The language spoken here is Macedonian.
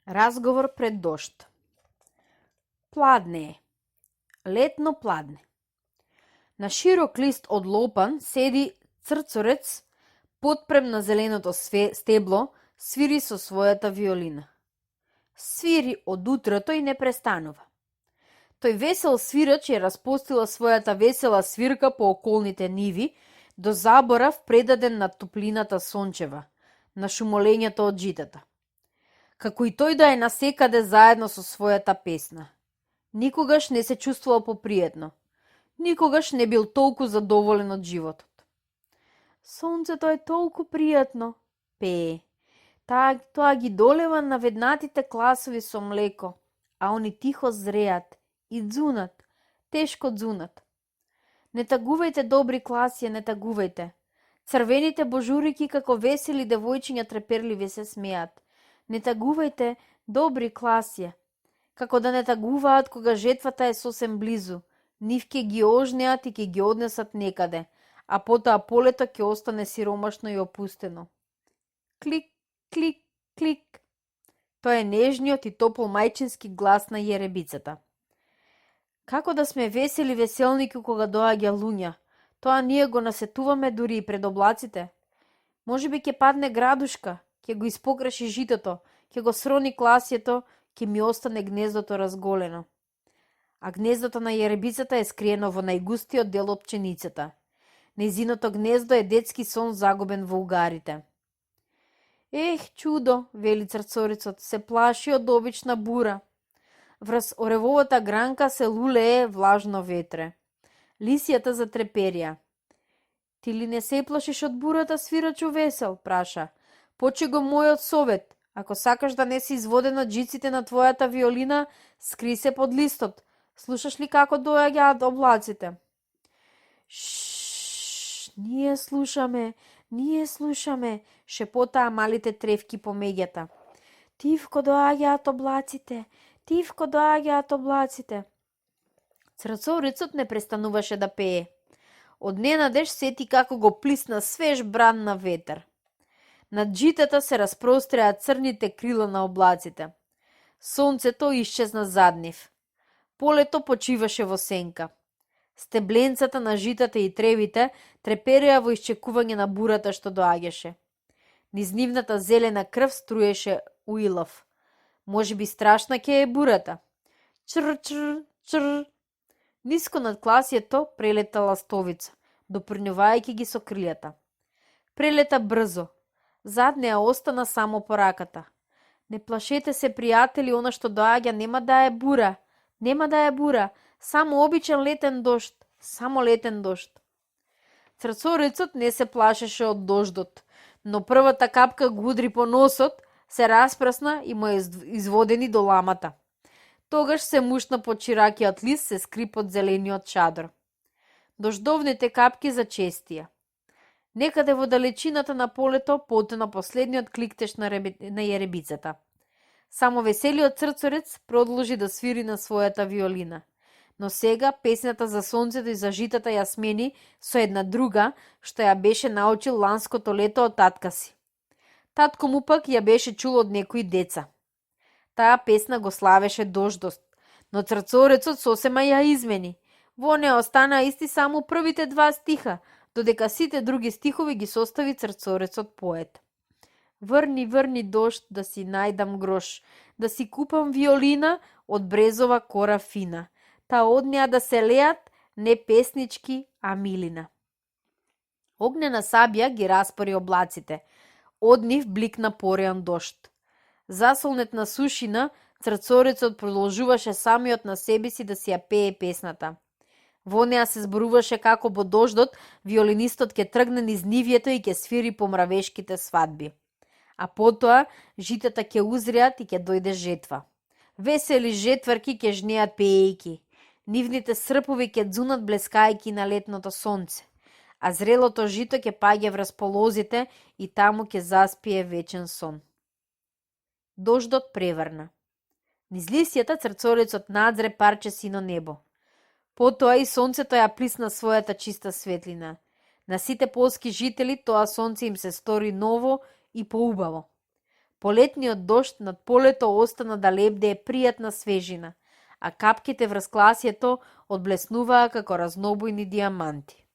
Разговор пред дожд. Пладне е. Летно пладне. На широк лист од лопан седи црцорец, потпрем на зеленото стебло, свири со својата виолина. Свири од утрото и не престанува. Тој весел свирач ја распостила својата весела свирка по околните ниви, до заборав предаден на топлината сончева, на шумолењето од житата. Како и тој да е насекаде заедно со својата песна. Никогаш не се чувствувал попријетно. Никогаш не бил толку задоволен од животот. Сонцето е толку пријатно, пее. Тоа ги долева на веднатите класови со млеко, а они тихо зреат и дзунат, тешко дзунат. Не тагувајте, добри класија, не тагувајте. Црвените божурики како весели девојчиња треперливи се смеат. Не тагувајте, добри класија. Како да не тагуваат кога жетвата е сосем близу. Нив ке ги ожнеат и ке ги однесат некаде, а потоа полето ќе остане сиромашно и опустено. Клик, клик, клик. Тоа е нежниот и топол мајчински глас на јеребицата. Како да сме весели веселники кога доаѓа луња. Тоа ние го насетуваме дури и пред облаците. Можеби ќе падне градушка, ќе го испокраши житото, ќе го срони класието, ќе ми остане гнездото разголено. А гнездото на јеребицата е скриено во најгустиот дел од пченицата. Нејзиното гнездо е детски сон загубен во угарите. Ех, чудо, вели црцорецот, се плаши од обична бура. Врз оревовата гранка се лулее влажно ветре. Лисијата затреперија. Ти ли не се плашиш од бурата, свирачу весел, праша. Почи го мојот совет. Ако сакаш да не си изводен од жиците на твојата виолина, скри се под листот. Слушаш ли како доаѓаат облаците? Шшш, ние слушаме, шепотаа малите тревки по меѓата. Тивко доаѓаат облаците. Црцорецот не престануваше да пее. Од ненадеж сети како го плисна свеж бран на ветер. Над житата се распростреа црните крила на облаците. Сонцето исчезна зад нив. Полето почиваше во сенка. Стебленцата на житата и тревите трепереа во исчекување на бурата што доаѓаше. Низ нивната зелена крв струеше уилав. Можеби страшна ќе е бурата. Чр, чр, чр. Ниско над класието прелета ластовица, допрнувајќи ги со крилјата. Прелета брзо. Зад неа остана само пораката. Не плашете се, пријатели, она што доаѓа нема да е бура, само обичен летен дожд, само летен дожд. Црцорецот не се плашеше од дождот, но првата капка го удри по носот, се распрасна и му е изводени до ламата. Тогаш се мушна под чиракиот лист, се скри под зелениот чадор. Дождовните капки зачестија. Некаде во далечината на полето потона последниот кликтеж на јеребицата. Само веселиот црцорец продолжи да свири на својата виолина. Но сега песната за сонцето и за житата ја смени со една друга, што ја беше научил ланското лето од татка си. Татко му пак ја беше чул од некои деца. Таа песна го славеше дождот, но црцорецот сосема ја измени. Во неа останаа исти само првите 2 стиха, додека сите други стихови ги состави црцорецот поет. Врни дожд да си најдам грош, да си купам виолина од брезова кора фина, та од неа да се леат не песнички, а милина. Огнена сабја ги распори облаците, од нив бликна пореан дожд. Засолнет на сушина, црцорецот продолжуваше самиот на себе си да си ја пее песната. Во неа се зборуваше како во дождот виолинистот ќе тргне низ нивјето и ќе свири по мравешките свадби. А потоа житата ќе узреат и ќе дојде жетва. Весели жетварки ќе жнеат пеејки. Нивните српови ќе дзунат блескајки на летното сонце, а зрелото жито ќе паѓа врз полозите и таму ќе заспие вечен сон. Дождот преврна. Низ лисијата црцорецот надзре парче сино небо. Потоа и сонцето ја плисна својата чиста светлина. На сите полски жители тоа сонце им се стори ново и поубаво. Полетниот дожд над полето остана да лебдее пријатна свежина, а капките врз класјето одблеснуваа како разнобојни дијаманти.